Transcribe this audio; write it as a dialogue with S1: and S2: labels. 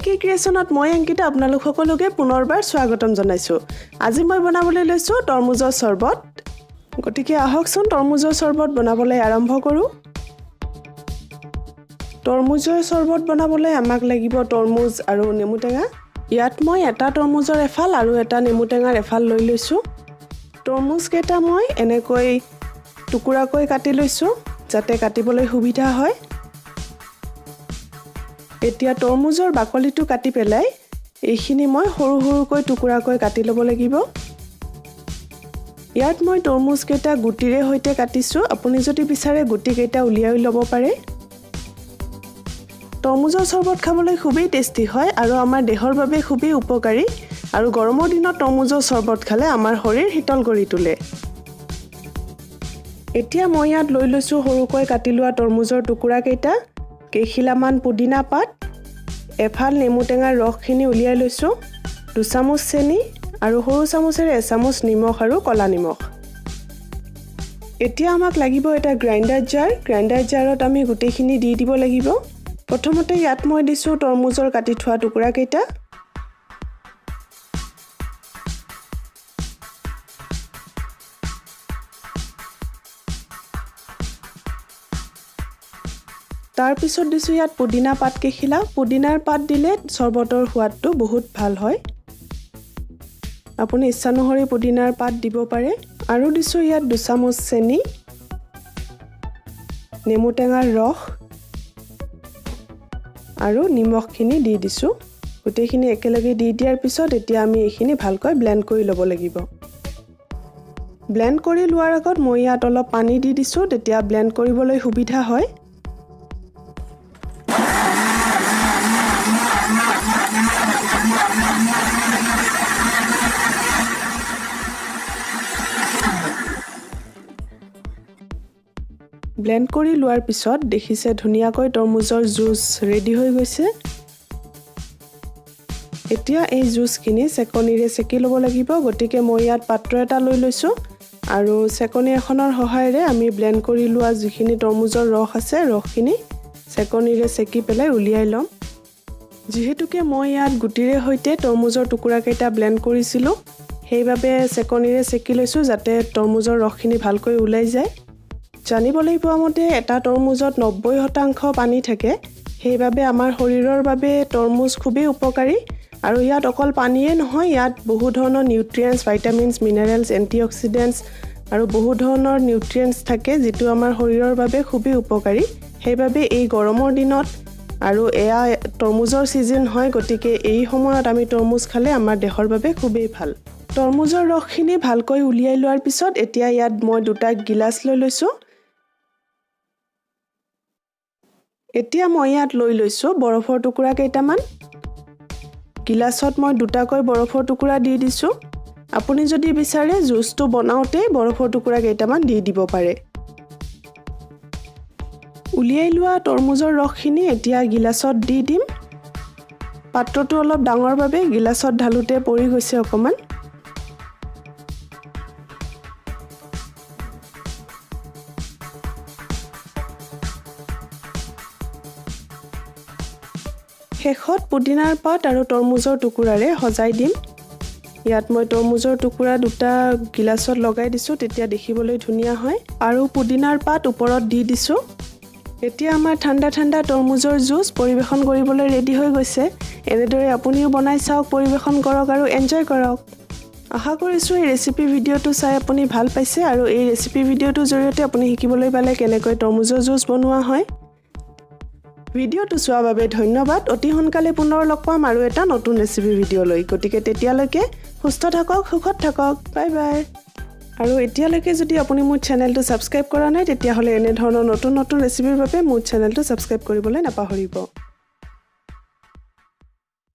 S1: কে ক্ৰিয়েশ্যনত মই অংকিতা আপোনালোক সকলোকে পুনৰবাৰ স্বাগতম জনাইছোঁ। আজি মই বনাবলৈ লৈছোঁ তৰমুজৰ চৰ্বত। গতিকে আহকচোন, তৰমুজৰ চৰ্বত বনাবলৈ আৰম্ভ কৰোঁ। তৰমুজৰ চৰ্বত বনাবলৈ আমাক লাগিব তৰমুজ আৰু নেমু টেঙা। ইয়াত মই এটা তৰমুজৰ এফাল আৰু এটা নেমু টেঙাৰ এফাল লৈ লৈছোঁ। তৰমুজকেইটা মই এনেকৈ টুকুৰাকৈ কাটি লৈছোঁ, যাতে কাটিবলৈ সুবিধা হয়। এতিয়া তৰমুজৰ বাকলিটো কাটি পেলাই এইখিনি মই সৰু সৰুকৈ টুকুৰাকৈ কাটি ল'ব লাগিব। ইয়াত মই তৰমুজকেইটা গুটিৰে সৈতে কাটিছোঁ। আপুনি যদি বিচাৰে, গুটিকেইটা উলিয়াই ল'ব পাৰে। তৰমুজৰ চৰ্বত খাবলৈ খুবেই টেষ্টি হয় আৰু আমাৰ দেহৰ বাবে খুবেই উপকাৰী। আৰু গৰমৰ দিনত তৰমুজৰ চৰ্বত খালে আমাৰ শৰীৰ শীতল কৰি তোলে। এতিয়া মই ইয়াত লৈ লৈছোঁ সৰুকৈ কাটি লোৱা তৰমুজৰ টুকুৰাকেইটা, কেইখিলামান পুদিনা পাত, এফাল নেমু টেঙাৰ ৰসখিনি উলিয়াই লৈছোঁ, 2 চামুচ চেনি আৰু সৰু চামুচেৰে এচামুচ নিমখ আৰু ক'লা নিমখ। এতিয়া আমাক লাগিব এটা গ্ৰাইণ্ডাৰ জাৰ। গ্ৰাইণ্ডাৰ জাৰত আমি গোটেইখিনি দি দিব লাগিব। প্ৰথমতে ইয়াত মই দিছোঁ তৰমুজৰ কাটি থোৱা টুকুৰাকেইটা। তাৰপিছত দিছোঁ ইয়াত পুদিনা পাত কেইখিলা। পুদিনাৰ পাত দিলে চৰ্বতৰ সোৱাদটো বহুত ভাল হয়। আপুনি ইচ্ছানুসৰি পুদিনাৰ পাত দিব পাৰে। আৰু দিছোঁ ইয়াত 2 চামুচ চেনি, নেমু টেঙাৰ ৰস আৰু নিমখখিনি দি দিছোঁ। গোটেইখিনি একেলগে দি দিয়াৰ পিছত এতিয়া আমি এইখিনি ভালকৈ ব্লেণ্ড কৰি ল'ব লাগিব। ব্লেণ্ড কৰি লোৱাৰ আগত মই ইয়াত অলপ পানী দি দিছোঁ, তেতিয়া ব্লেণ্ড কৰিবলৈ সুবিধা হয়। ব্লেণ্ড কৰি লোৱাৰ পিছত দেখিছে, ধুনীয়াকৈ তৰমুজৰ জুচ ৰেডি হৈ গৈছে। এতিয়া এই জুচখিনি চেকনিৰে চেকি ল'ব লাগিব। গতিকে মই ইয়াত পাত্ৰ এটা লৈ লৈছোঁ আৰু চেকনি এখনৰ সহায়েৰে আমি ব্লেণ্ড কৰি লোৱা যিখিনি তৰমুজৰ ৰস আছে, ৰসখিনি চেকনিৰে চেকি পেলাই উলিয়াই ল'ম। যিহেতুকে মই ইয়াত গুটিৰে সৈতে তৰমুজৰ টুকুৰাকেইটা ব্লেণ্ড কৰিছিলোঁ, সেইবাবে চেকনিৰে চেকি লৈছোঁ, যাতে তৰমুজৰ ৰসখিনি ভালকৈ ওলাই যায়। জানিবলৈ পোৱা মতে এটা তৰমুজত 90% পানী থাকে। সেইবাবে আমাৰ শৰীৰৰ বাবে তৰমুজ খুবেই উপকাৰী। আৰু ইয়াত অকল পানীয়ে নহয়, ইয়াত বহু ধৰণৰ নিউট্ৰিয়েণ্টছ, ভাইটামিনছ, মিনাৰেলছ, এণ্টিঅক্সিডেণ্টছ আৰু বহু ধৰণৰ নিউট্ৰিয়েণ্টছ থাকে, যিটো আমাৰ শৰীৰৰ বাবে খুবেই উপকাৰী। সেইবাবে এই গৰমৰ দিনত আৰু এয়া তৰমুজৰ ছিজন হয়, গতিকে এই সময়ত আমি তৰমুজ খালে আমাৰ দেহৰ বাবে খুবেই ভাল। তৰমুজৰ ৰসখিনি ভালকৈ উলিয়াই লোৱাৰ পিছত এতিয়া ইয়াত মই দুটা গিলাচ লৈ লৈছোঁ। এতিয়া মই ইয়াত লৈ লৈছোঁ বৰফৰ টুকুৰা কেইটামান। গিলাচত মই দুটাকৈ বৰফৰ টুকুৰা দি দিছোঁ। আপুনি যদি বিচাৰে, জুচটো বনাওঁতেই বৰফৰ টুকুৰা কেইটামান দি দিব পাৰে। উলিয়াই লোৱা তৰমুজৰ ৰসখিনি এতিয়া গিলাচত দি দিম। পাত্ৰটো অলপ ডাঙৰ বাবে গিলাচত ঢালোতে পৰি গৈছে অকণমান। শেষত পুদিনাৰ পাত আৰু তৰমুজৰ টুকুৰাৰে সজাই দিম। ইয়াত মই তৰমুজৰ টুকুৰা দুটা গিলাচত লগাই দিছোঁ, তেতিয়া দেখিবলৈ ধুনীয়া হয়, আৰু পুদিনাৰ পাত ওপৰত দি দিছোঁ। এতিয়া আমাৰ ঠাণ্ডা ঠাণ্ডা তৰমুজৰ জুচ পৰিৱেশন কৰিবলৈ ৰেডি হৈ গৈছে। এনেদৰে আপুনিও বনাই চাওক, পৰিৱেশন কৰক আৰু এনজয় কৰক। আশা কৰিছোঁ, এই ৰেচিপি ভিডিঅ'টো চাই আপুনি ভাল পাইছে আৰু এই ৰেচিপি ভিডিঅ'টোৰ জৰিয়তে আপুনি শিকিবলৈ পালে কেনেকৈ তৰমুজৰ জুচ বনোৱা হয়। ভিডিঅ'টো চোৱাৰ বাবে ধন্যবাদ। অতি সোনকালে পুনৰ লগ পাম আৰু এটা নতুন ৰেচিপি ভিডিঅ' লৈ। গতিকে তেতিয়ালৈকে সুস্থ থাকক, সুখত থাকক। Bye bye. আৰু এতিয়ালৈকে যদি আপুনি মোৰ চেনেলটো ছাবস্ক্ৰাইব কৰা নাই, তেতিয়াহ'লে এনেধৰণৰ নতুন নতুন ৰেচিপিৰ বাবে মোৰ চেনেলটো ছাবস্ক্ৰাইব কৰিবলৈ নাপাহৰিব।